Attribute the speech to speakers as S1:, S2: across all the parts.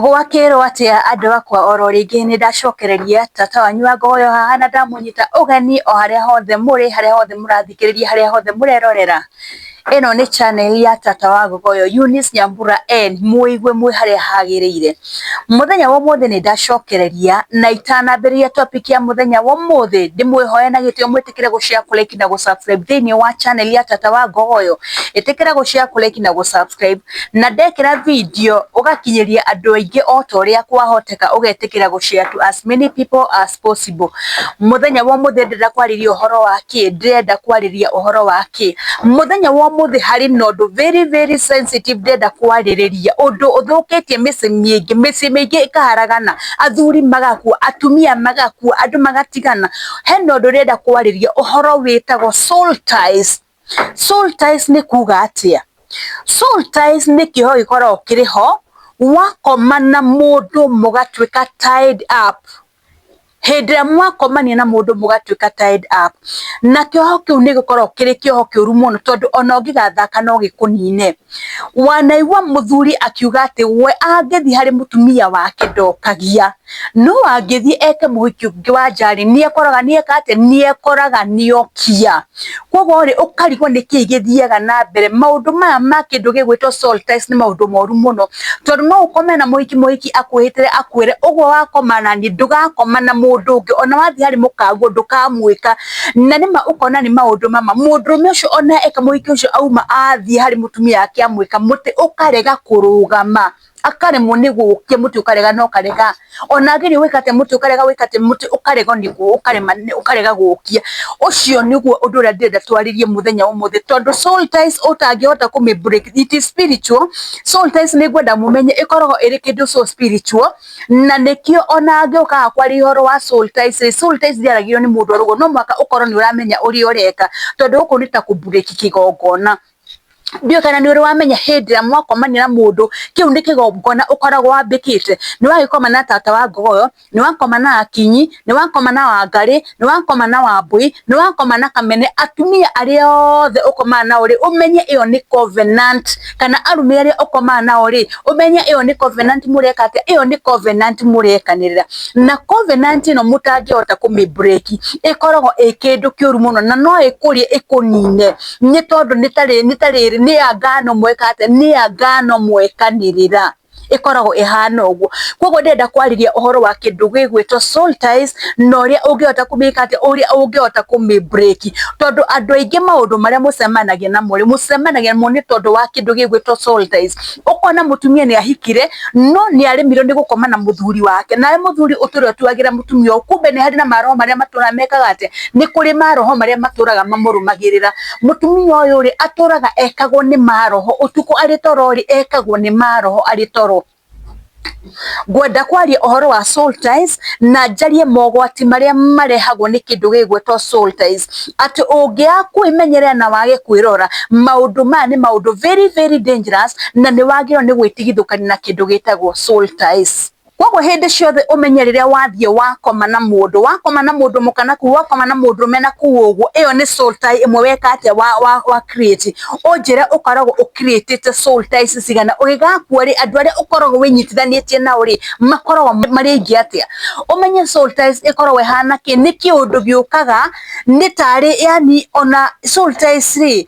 S1: Gwakĩrwo atĩa andũ akwa oro rĩngĩ nĩ ndacokereria tata wanyu wa Ngogoyo haha na ndamũnyita ũgeni o harĩa hothe mũrĩ, harĩa hothe mũrathikĩrĩria, harĩa hothe mũrerorera. Ĩno nĩ channel ya tata wa Ngogoyo Eunice Nyambura N mũigue mwĩ harĩa hagĩrĩire. Mũthenya wa ũmũthĩ nĩ ndacokereria na itanambĩrĩria topic ya mũthenya wa ũmũthĩ ndĩmwĩhoe na gĩtĩo mwĩtĩkĩre gũ share, kũ like na gũ subscribe thĩinĩ wa channel ya tata wa Ngogoyo. Ĩtĩkĩra gũ share, kũ like na gũ subscribe na ndekĩra video ũgakinyĩria andũ aingĩ o ta ũrĩa kwahoteka ũgetĩkĩra gũ share to as many people as possible. Mũthenya wa ũmũthĩ ndĩrenda kwarĩria ũhoro wa kĩ? Ndĩrenda kwarĩria ũhoro wa kĩ? Mũthenya wa ũmũthĩ harĩ na ũndũ very very sensitive ndĩrenda kwarĩrĩria, ũndũ ũthũkĩtie mĩciĩ mĩingĩ, mĩciĩ mĩingĩ ĩkaharagana, athuri magakua, atumia magakua, andũ magatigana. Hena ũndũ ndĩrenda kwarĩria ũhoro wĩtagwo soul ties. Soul ties nĩ kuga atĩa? Soul ties nĩ kĩoho gĩkoragwo kĩrĩ ho wakoma na mũndũ mũgatuĩka tied up. Hĩndĩ ĩrĩa mwakomania na mũndũ mũgatuĩka tied up, na kĩoho kĩu nĩ gĩkoragwo kĩrĩ kĩoho kĩũru mũno tondũ ona ũngĩgathaka no gĩkũnine. Wanaigua mũthuri akiuga atĩ we angĩthiĩ harĩ mũtumia wake ndokagia, no angĩthiĩ eke mũhiki ũngĩ wa nja-rĩ, nĩekoraga nĩeka atĩa, nĩekoraga nĩokia. Koguo rĩ, ũkarigwo nĩkĩĩ gĩthiaga na mbere. Maũndũ maya ma kĩndũ gĩgwĩtwo soul ties nĩ maũndũ moru mũno, tondũ no ũkome na mũhiki, mũhiki akwĩhĩtĩre akwĩre ũguo wakoma naniĩ ndũgakoma na mũndũ ũngĩ, ona wathiĩ harĩ mũkaguo ndũkamwĩka. Na nĩma ũkona nĩ maũndũ mama, mũndũrũme ũcio ona eka mũhiki ũcio auma athiĩ harĩ mũtumia wake amwĩka, mũtĩ ũkarega kũrũgama, akaremwo nĩ gũkia mũtĩ ũkarega na ũkarega. Ona ageria gwĩka atĩa mũtĩ ũkarega gwĩka atĩa mũtĩ ũkarega nĩ ũkarema ũkarega gũkia. Ũcio nĩguo ũndũ ũrĩa ndĩrenda twarĩrie mũthenya wa ũmũthĩ tondũ soul ties ũtangĩhota kũmĩ break, it is spiritual. Soul ties nĩ ngwenda mũmenye ĩkoragwo ĩrĩ kĩndũ so spiritual na nĩkĩo ona ngĩũkaga kwaria ũhoro wa soul ties rĩ, soul ties ndĩaragio nĩ mũndũ oro ũguo, no mũhaka ũkorwo nĩ ũramenya ũrĩa ũreka tondũ gũkũ nĩ ta kũ break kĩgongona. Ndiũĩ kana nĩ ũrĩ wamenya hĩndĩ ĩrĩa mwakomania na mũndũ kĩu nĩ kĩgongona ũkoragwo wambĩkĩte. Nĩ wagĩkoma na tata wa Ngogoyo, nĩ wakoma na Akinyi, nĩ wakoma na Wangarĩ, nĩ wakoma na Wambui, nĩ wakoma na Kamene, atumia arĩa othe ũkomaga nao rĩ, ũmenye ĩyo nĩ covenant, kana arũme arĩa ũkomaga nao rĩ, ũmenye ĩyo nĩ covenant mũreka atĩa, ĩyo nĩ covenant mũrekanĩrĩra. Na covenant ĩno mũtangĩhota kũmĩ break, ĩkoragwo ĩ kĩndũ kĩũru mũno na no ĩkũrĩe ĩkũnine, nĩ tondũ nĩ tarĩrĩ nĩ agano mweka atĩa, nĩ agano mwekanĩrĩra ĩkoragwo ĩhana ũguo. Koguo ndĩrenda kwarĩria ũhoro wa kĩndũ gĩgwĩtwo soul ties na ũrĩa ũngĩhota kũmĩka atĩa, ũrĩa ũngĩhota kũmĩ break, tondũ andũ aingĩ maũndũ marĩa mũcemanagia namo rĩ, mũcemanagia namo nĩ tondũ wa kĩndũ gĩgwĩtwo soul ties. Ũkona mũtumia nĩ ahikire no nĩ aremirwo nĩ gũkoma na mũthuri wake, nawe mũthuri ũtũre ũtuagĩra mũtumia ũyũ, kumbe nĩ harĩ na maroho marĩa matũraga mekaga atĩa, nĩ kũrĩ maroho marĩa matũraga mamũrũmagĩrĩra. Mũtumia ũyũ rĩ, atũraga ekagwo nĩ maroho, ũtukũ arĩ toro rĩ, ekagwo nĩ maroho arĩ toro. Ngwenda kwaria ũhoro wa soul ties na njarie mogwati marĩa marehagwo nĩ kĩndũ gĩgwĩtwo soul ties, atĩ ũngĩaga kwĩmenyerera na wage kwĩrora, maũndũ maya nĩ maũndũ very very dangerous na nĩ wagĩrĩirwo nĩ gwĩtigithũkania na kĩndũ gĩtagwo soul ties. Koguo hĩndĩ ciothe ũmenye rĩrĩa wathiĩ wakoma na mũndũ, wakoma na mũndũ mũka na kũu, wakoma na mũndũrũme na kũu ũguo, ĩyo nĩ soul tie ĩmwe weka atĩa wa create. Ũnjĩre ũkoragwo ũ create soul ties cigana, ũgĩgakua rĩ, andũ arĩa ũkoragwo wĩnyitithanĩtie nao rĩ, makoragwo marĩ aingĩ atĩa. Ũmenye soul ties ĩkoragwo ĩhana kĩ, nĩ kĩũndũ gĩũkaga nĩ tarĩ yani ona soul ties rĩ,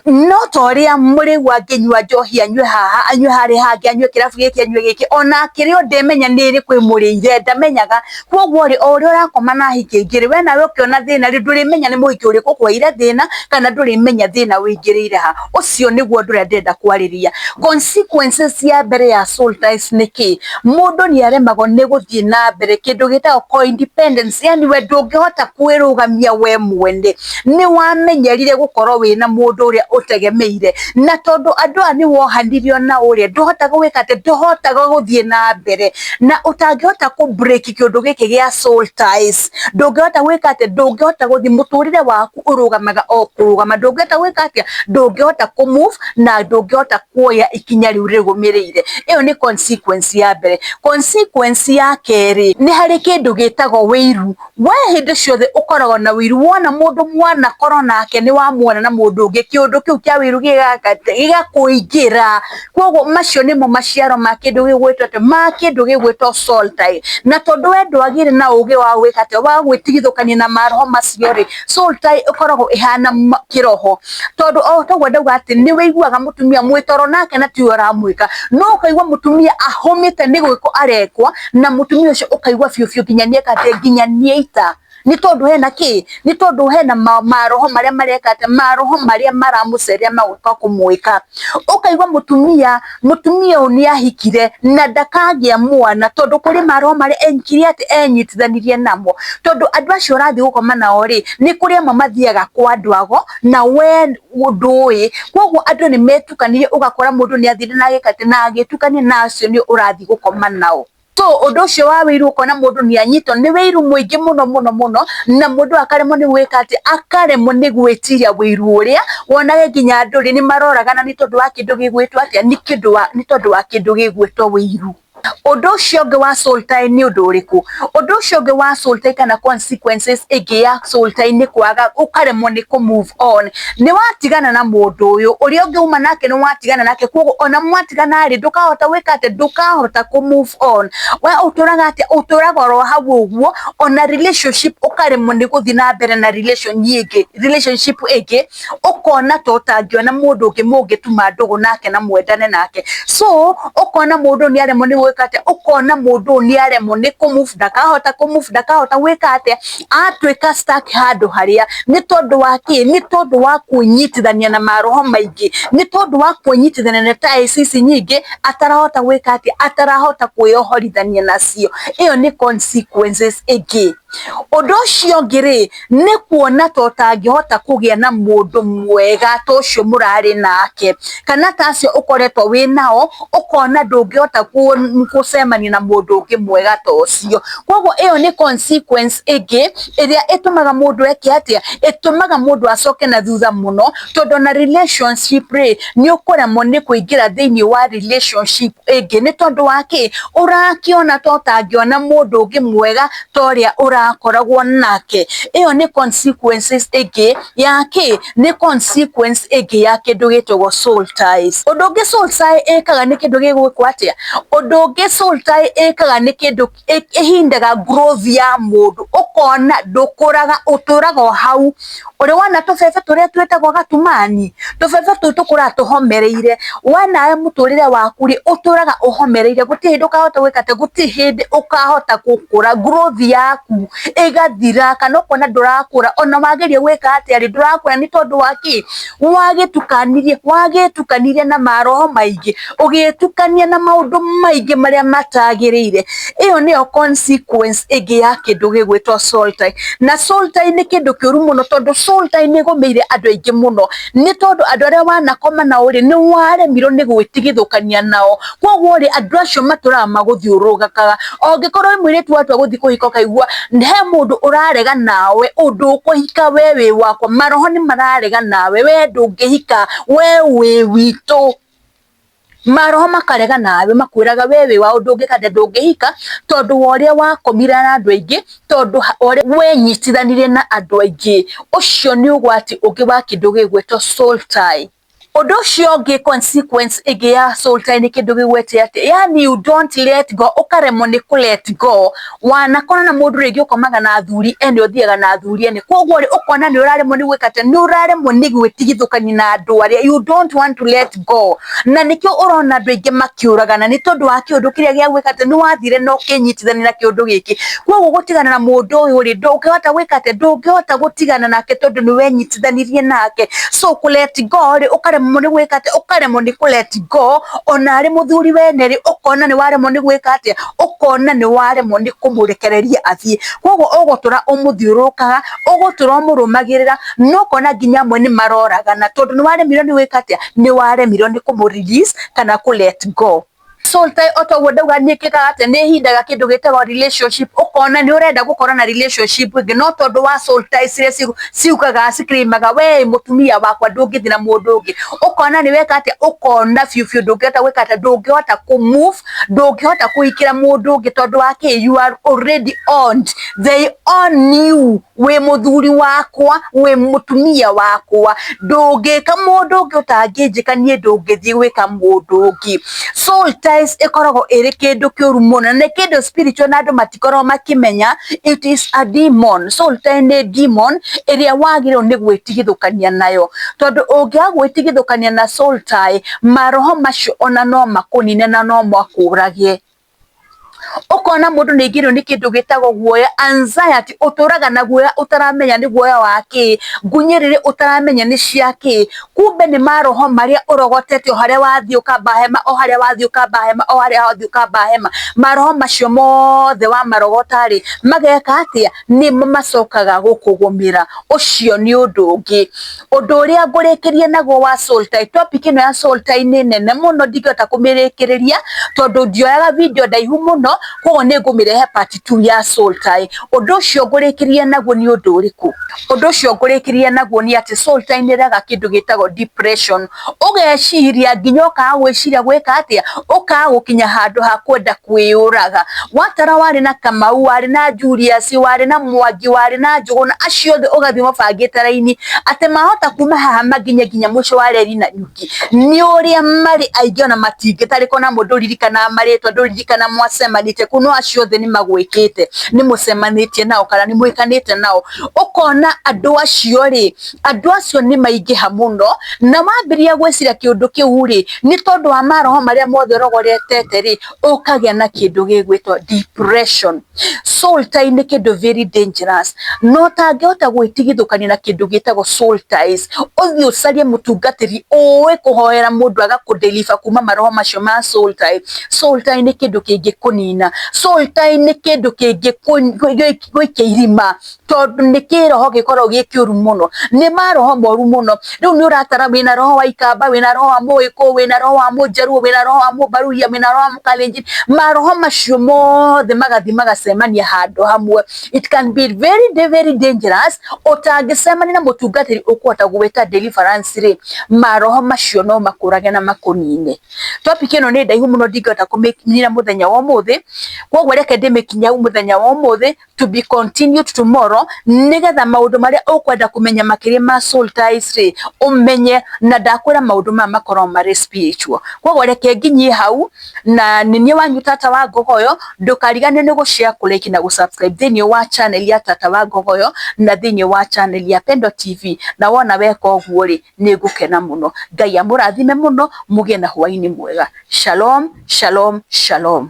S1: no ta ũrĩa mũrĩu angĩnyua njohi anyue haha anyue harĩa hangĩ anyue kĩrabu gĩkĩ anyue gĩkĩ, ona akĩrĩo ndemenya nĩ ĩrĩkũ ĩmũrĩire ndamenyaga. Koguo rĩ, o ũrĩa ũrakoma na ahiki aingĩ rĩ, we nawe ũkĩona thĩna rĩ, ndũrĩmenya nĩ mũhiki ũrĩkũ ũkũheire thĩna kana ndũrĩmenya thĩna wĩingĩrĩire ha. Ũcio nĩguo ũndũ ũrĩa ndĩrenda kwarĩria. Consequences ya mbere ya soul ties nĩ kĩ? Mũndũ nĩ aremagwo nĩ gũthiĩ na mbere kĩndũ gĩtagwo co-independence, yani we ndũngĩhota kwĩrũgamia we mwene. Nĩ wamenyerire gũkorwo wĩna mũndũ ũrĩa ũtegemeire, na tondũ andũ aya nĩ wohanirio nao rĩ, ndũhotaga gwĩka atĩa, ndũhotaga gũthiĩ na mbere, na ũtangĩhota kũ break kĩũndũ gĩkĩ gĩa soul ties, ndũngĩhota gwĩka atĩa, ndũngĩhota gũthiĩ, mũtũrĩre waku ũrũgamaga o kũrũgama, ndũngĩhota gwĩka atĩa, ndũngĩhota kũ move na ndũngĩhota kuoya ikinya rĩu rĩrũmĩrĩire. Ĩyo nĩ consequence ya mbere. Consequence ya kerĩ, nĩ harĩ kĩndũ gĩtagwo wĩiru. We hĩndĩ ciothe ũkoragwo na wĩiru, wona mũndũ mwanakorwo nake nĩ wamuona na mũndũ ũngĩ, kĩũndũ kĩu kĩa wĩiru gĩgakũingĩra. Koguo macio nĩmo maciaro ma kĩndũ gĩgwĩtwo atĩa, ma kĩndũ gĩgwĩtwo soul tie. Na tondũ we ndwagĩire na ũgĩ wa gwĩka atĩa, wa gwĩtigithũkania na maroho macio rĩ, soul tie ĩkoragwo ĩhana kĩroho. Tondũ o toguo ndauga atĩ nĩ wĩiguaga mũtumia mwĩ toro nake na tiwe ũramwĩka, no ũkaigua mũtumia ahũmĩte nĩ gwĩkwo arekwo, na mũtumia ũcio ũkaigua biũ biũ nginya nĩeka atĩa, nginya nĩeita. Nĩ tondũ hena kĩ? Nĩ tondũ hena maroho marĩa mareka atĩa, maroho marĩa maramũcerera magoka kũmwĩka. Ũkaigua mũtumia, mũtumia ũyũ nĩ ahikire na ndakagĩa mwana tondũ kũrĩ maroho marĩa ekire atĩ, enyitithanirie namo. Tondũ andũ acio ũrathiĩ gũkoma nao rĩ, nĩ kũrĩ amwe mathiaga kwa andũ ago na we ndũĩ. Koguo andũ nĩ metukanirie ũgakora mũndũ nĩ athire na agĩka atĩ, na agĩtukania na acio nĩ ũrathiĩ gũkoma nao. So ũndũ ũcio wa wĩiru ũkona mũndũ nĩ anyitwo nĩ wĩiru mũingĩ mũno mũno mũno, na mũndũ akaremwo nĩ gwĩka atĩ, akaremwo nĩ gwĩtiria wĩiru ũrĩa, wonage nginya andũ rĩ, nĩ maroragana nĩ tondũ wa kĩndũ gĩgwĩtwo atĩa, nĩ tondũ wa kĩndũ gĩgwĩtwo wĩiru. Ũndũ ũcio ũngĩ wa soul tie nĩ ũndũ ũrĩkũ? Ũndũ ũcio ũngĩ wa soul tie kana consequences ĩngĩ ya soul tie nĩ kwaga ũkaremwo nĩ kũ move on. Nĩ watigana na mũndũ ũyũ, ũrĩa ũngĩ uma nake nĩ watigana nake, koguo ona mwatigana rĩ, ndũkahota gwĩka atĩa, ndũkahota kũ move on. We ũtũraga atĩa? Ũtũraga oro hau ũguo, ona relationship ũkaremwo nĩ gũthiĩ na mbere na relation ĩngĩ, relationship ĩngĩ, ũkona ta ũtangĩona mũndũ ũngĩ mũngĩtuma ndũgũ nake na mwendane nake. So ũkona mũndũ nĩ aremwo nĩ gwĩka atĩa, ũkona mũndũ ũyũ nĩ aremwo nĩ kũ move, ndakahota kũ move, ndakahota gwĩka atĩa, atuĩka stuck handũ harĩa, nĩ tondũ wa kĩ? Nĩ tondũ wa kwĩnyitithania na maroho maingĩ, nĩ tondũ wa kwĩnyitithania na ties ici nyingĩ, atarahota gwĩka atĩa, atarahota kwĩyohorithania nacio. Ĩyo nĩ consequences ĩngĩ. Ũndũ ũcio ũngĩ rĩ, nĩ kuona ta ũtangĩhota kũgĩa na mũndũ mwega ta ũcio mũrarĩ nake, kana ta acio ũkoretwo wĩ nao, ũkona ndũngĩhota gũcemania na mũndũ ũngĩ mwega ta ũcio. Koguo ĩyo nĩ consequence ĩngĩ ĩrĩa ĩtũmaga mũndũ eke atĩa, ĩtũmaga mũndũ acoke na thutha mũno, tondũ ona relationship rĩ, nĩ ũkũremwo nĩ kũingĩra thĩinĩ wa relationship ĩngĩ, nĩ tondũ wa kĩ? Ũrakĩona ta ũtangĩona mũndũ ũngĩ mwega ta ũrĩa ũrakoragwo nake. Ĩyo nĩ consequences ĩngĩ ya kĩ? Nĩ consequence ĩngĩ ya kĩndũ gĩtagwo soul ties. Ũndũ ũngĩ soul tie ĩkaga nĩ kĩndũ gĩgwĩkwo atĩa? Ũndũ ũngĩ soul tie ĩkaga nĩ kĩndũ ĩhindaga growth ya mũndũ, ũkona ndũkũraga, ũtũraga o hau. Ũrĩ wona tũbebe tũrĩa twĩtagwo gatumani? Tũbebe tũu tũkũraga tũhomereire. We nawe mũtũrĩre waku rĩ, ũtũraga ũhomereire, gũtirĩ hĩndĩ ũkahota gwĩka atĩa, gũtirĩ hĩndĩ ũkahota gũkũra, growth yaku ĩgathira, kana ũkona ndũrakũra, ona wageria gwĩka atĩa rĩ, ndũrakũra nĩ tondũ wa kĩ? Wagĩtukanirie na maroho maingĩ, ũgĩtukania na maũndũ maingĩ marĩa matagĩrĩire. Ĩyo nĩyo consequence ĩngĩ ya kĩndũ gĩgwĩtwo soul tie. Na soul tie nĩ kĩndũ kĩũru mũno tondũ soul tie nĩ ĩgũmĩire andũ aingĩ mũno, nĩ tondũ andũ arĩa wanakoma nao rĩ, nĩ waremirwo nĩ gwĩtigithũkania nao. Koguo rĩ, andũ acio matũraga magũthiũrũrũkaga. Ũngĩkorwo wĩ mũirĩtu watua gũthiĩ kũhika ũkaigua he mũndũ ũrarega nawe ũndũ ũkũhika we wĩ wakwa, maroho nĩ mararega nawe, we ndũngĩhika, we wĩ witũ. Maroho makarega nawe makwĩraga we wĩ wa ndũngĩka atĩa, ndũngĩhika tondũ wa ũrĩa wakomire na andũ aingĩ, tondũ ũrĩa wenyitithanirie na andũ aingĩ. Ũcio nĩ ũgwati ũngĩ wa kĩndũ gĩgwĩtwo soul tie. Ũndũ ũcio ũngĩ consequence ĩngĩ ya soul tie nĩ kĩndũ gĩgwĩte atĩ, yani you don't let go, ũkaremwo nĩ kũ let go. Wanakora na mũndũ rĩngĩ ũkomaga na athuri ene, ũthiaga na athuri ene, koguo rĩ, ũkona nĩ ũraremwo nĩ gwĩka atĩa, nĩ ũraremwo nĩ gwĩtigithũkania na andũ arĩa you don't want to let go. Na nĩkĩo ũrona andũ aingĩ makĩũragana, nĩ tondũ wa kĩũndũ kĩrĩa gĩa gwĩka atĩa, nĩ wathire na ũkĩnyitithania na kĩũndũ gĩkĩ. Koguo gũtigana na mũndũ ũyũ rĩ, ndũngĩhota gwĩka atĩa, ndũngĩhota gũtigana nake tondũ nĩ wenyitithanirie nake. So kũ let go rĩ, ũkaremwo nĩ gwĩka atĩa, ũkaremwo nĩ kũ let go, ona arĩ mũthuri wene rĩ, ũkona nĩ waremwo nĩ gwĩka atĩa, ũkona nĩ waremwo nĩ kũmũrekereria athiĩ. Koguo ũgũtũra ũmũthiũrũrũkaga, ũgũtũra ũmũrũmagĩrĩra, na ũkona nginya amwe nĩ maroragana tondũ nĩ waremirwo nĩ gwĩka atĩa, nĩ waremirwo nĩ kũmũ release kana kũ let go. Soul tie o toguo ndauga nĩ ĩkĩkaga atĩ nĩ ĩhindaga kĩndũ gĩtagwo relationship, ũkona nĩ ũrenda gũkorwo na relationship ĩngĩ, no tondũ wa soul ties iria ciugaga cikrimaga we mũtumia wakwa ndũngĩthiĩ na mũndũ ũngĩ, ũkona nĩ weka atĩa, ũkona biũ biũ ndũngĩhota gwĩka atĩa, ndũngĩhota kũ move, ndũngĩhota kũhikĩra mũndũ ũngĩ tondũ wa kĩ, you are already owned, they own you, wĩ mũthuri wakwa, wĩ mũtumia wakwa, ndũngĩka mũndũ ũngĩ ũtangĩnjĩka niĩ, ndũngĩthiĩ gwĩka mũndũ ũngĩ. Soul ties ĩkoragwo ĩrĩ kĩndũ kĩũru mũno, na nĩ kĩndũ spiritual na andũ matikoragwo makĩmenya it is a demon. Soul tie nĩ demon ĩrĩa wagĩrĩirwo nĩ gwĩtigithũkania nayo, tondũ ũngĩaga gwĩtigithũkania na soul tie, maroho macio ona no makũnine na no makũrage. Ũkona mũndũ nĩ aingĩrwo nĩ kĩndũ gĩtagwo guoya, anxiety, ũtũraga na guoya ũtaramenya nĩ guoya wa kĩ, ngunyĩrĩrĩ ũtaramenya nĩ cia kĩ, kumbe nĩ maroho marĩa ũrogotete o harĩa wathiĩ ũkamba hema, o harĩa wathiĩ ũkamba hema, o harĩa wathiĩ ũkamba hema. Maroho macio mothe wamarogota rĩ, mageka atĩa? Nĩmo macokaga gũkũgũmĩra. Ũcio nĩ ũndũ ũngĩ. Ũndũ ũrĩa ngũrĩkĩria naguo wa soul tie, topic ĩno ya soul tie nĩ nene mũno, ndingĩhota kũmĩrĩkĩrĩria tondũ ndioyaga video ndaihu mũno, koguo nĩ ngũmĩrehe part 2 ya soul tie. Ũndũ ũcio ngũrĩkĩria naguo nĩ ũndũ ũrĩkũ? Ũndũ ũcio ngũrĩkĩria naguo nĩ atĩ soul tie nĩ ĩrehaga kĩndũ gĩtagwo depression. Ũgeciria nginya ũkaga gwĩciria gwĩka atĩa, ũkaga gũkinya handũ ha kwenda kwĩyũraga. Watara warĩ na Kamau, warĩ na Julius, warĩ na Mwangi, warĩ na Njũgũna, acio othe ũgathiĩ mabangĩte raini atĩ mahota kuma haha makinye nginya mũico wa reri na nyuki. Nĩ ũrĩa marĩ aingĩ ona matingĩtarĩka, ona amwe ndũririkanaga marĩtwa, ndũririkana mwacemanĩtie kũ, no acio othe nĩ magwĩkĩte, nĩ mũcemanĩtie nao kana nĩ mwĩkanĩte nao. Ũkona andũ acio rĩ, andũ acio nĩ maingĩha mũno, na wambĩrĩria gwĩciria kĩũndũ kĩu rĩ, nĩ tondũ wa maroho marĩa mothe ũrogoretete rĩ, ũkagĩa na kĩndũ gĩgwĩtwo depression. Soul tie nĩ kĩndũ very dangerous, na ũtangĩhota gwĩtigithũkania na kĩndũ gĩtagwo soul ties, ũthiĩ ũcarie mũtungatĩri ũĩ kũhoera mũndũ agakũ kuma maroho macio ma soul tie. Soul tie nĩ kĩndũ kĩngĩkũnina. Soul tie nĩ kĩndũ kĩngĩgũikia irima, tondũ nĩ kĩroho gĩkoragwo gĩ kĩũru mũno, nĩ maroho moru mũno. Rĩu nĩ ũratara wĩna roho wa Ikamba, wĩna roho wa Mũgĩkũyũ, wĩna roho wa Mũnjaruo, wĩna roho wa Mũbaruhia, wĩna roho wa Mũkalenjin, maroho macio mothe magathiĩ magacemania handũ hamwe. It can be very very dangerous. Ũtangĩcemania na mũtungatĩri ũkũhota gwĩta deliverance rĩ, maroho macio no makũrage na makũnine. Topic ĩno nĩ ndaihu mũno, ndingĩhota kũmĩnina mũthenya wa ũmũthĩ, koguo reke ndĩmĩkinyie hau mũthenya wa ũmũthĩ, to be continued tomorrow, nĩgetha maũndũ marĩa ũkwenda kũmenya makĩria ma soul ties rĩ, ũmenye, na ndakwĩra maũndũ maya makoragwo marĩ spiritual. Koguo reke nginyie hau, na nĩ niĩ wanyu Tata wa Ngogoyo. Ndũkariganĩrwo nĩ gũ-share, kũ-like na gũ-subscribe thĩinĩ wa channel ya Tata wa Ngogoyo na thĩinĩ wa channel ya Pendo TV, na wona weka ũguo rĩ, nĩ ngũkena mũno. Ngai amũrathime mũno, mũgĩe na hwaĩ-inĩ mwega. Shalom, shalom, shalom.